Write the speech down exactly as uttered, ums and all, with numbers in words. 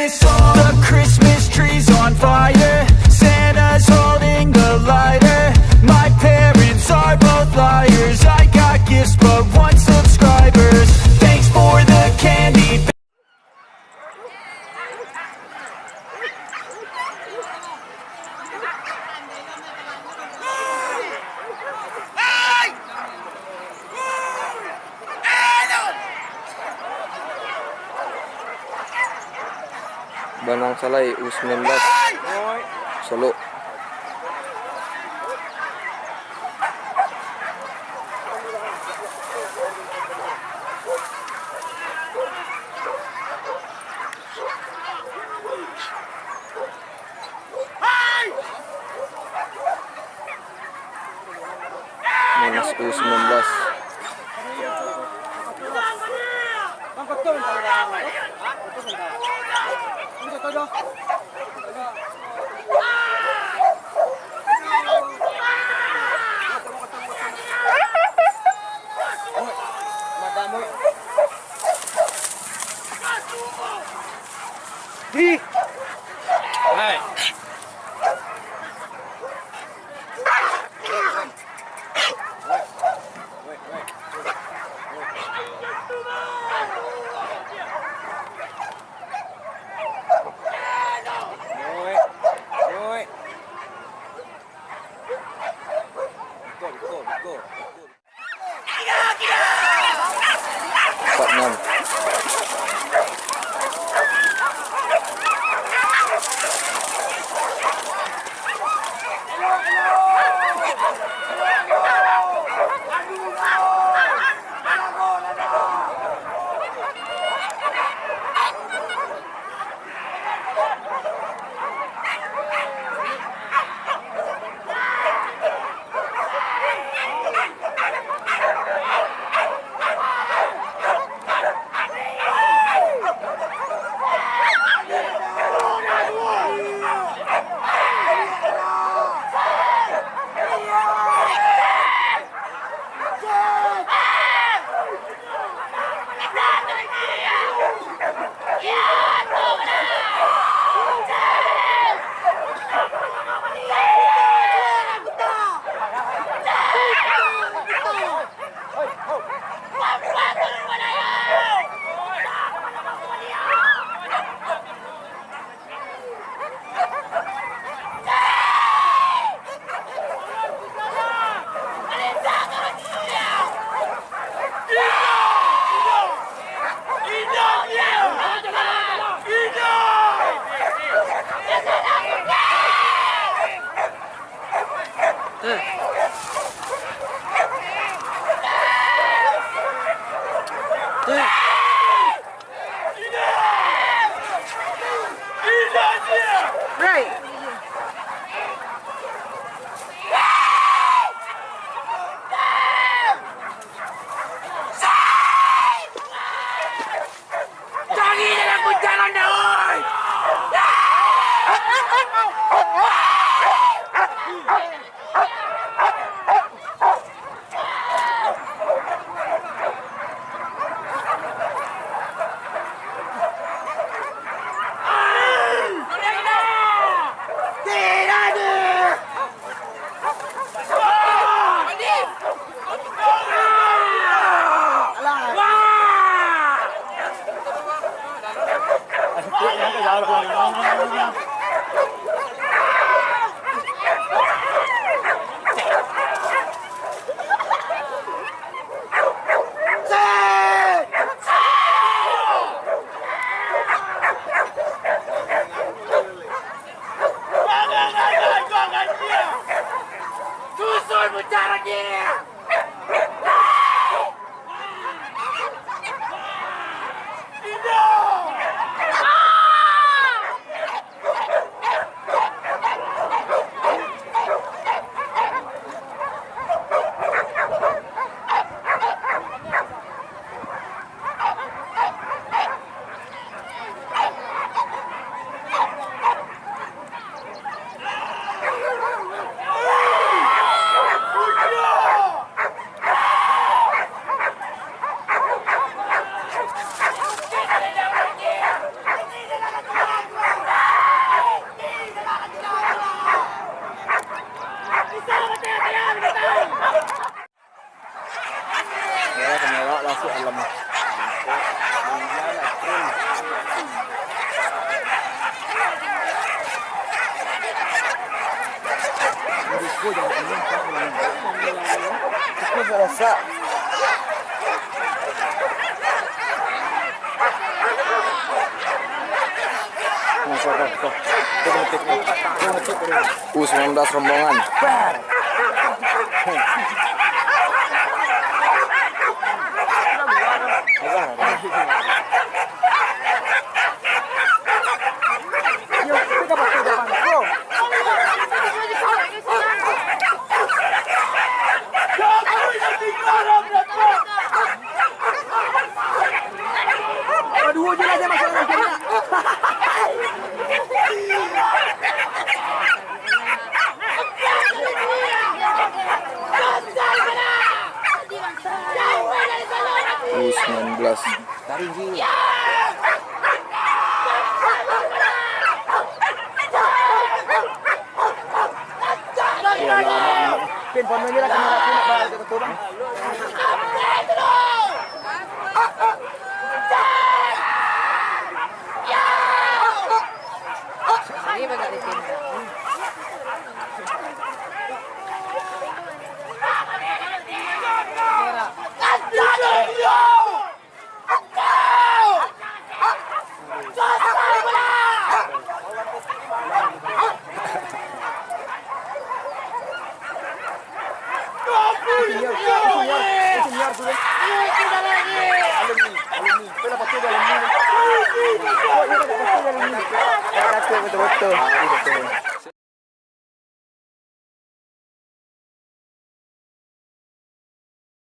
The Christmas tree's on fire. Santa's holding the lighter. My parents are both liars. I got gifts, but one subscribers. Thanks for the candy. Banang Salai U sembilan belas, Solok. Monas U sembilan belas. Ih. Hai. Empat enam. Right. Cari jalan ku jalan dah, oi! Susun mutiara dia! U sembilan belas rombongan. Aduh, jelas dia masuk dalam kena. U sembilan belas. Pin, pon lagi lah, kamera pun nak balik ke betul, bang. Ini banyak di sini.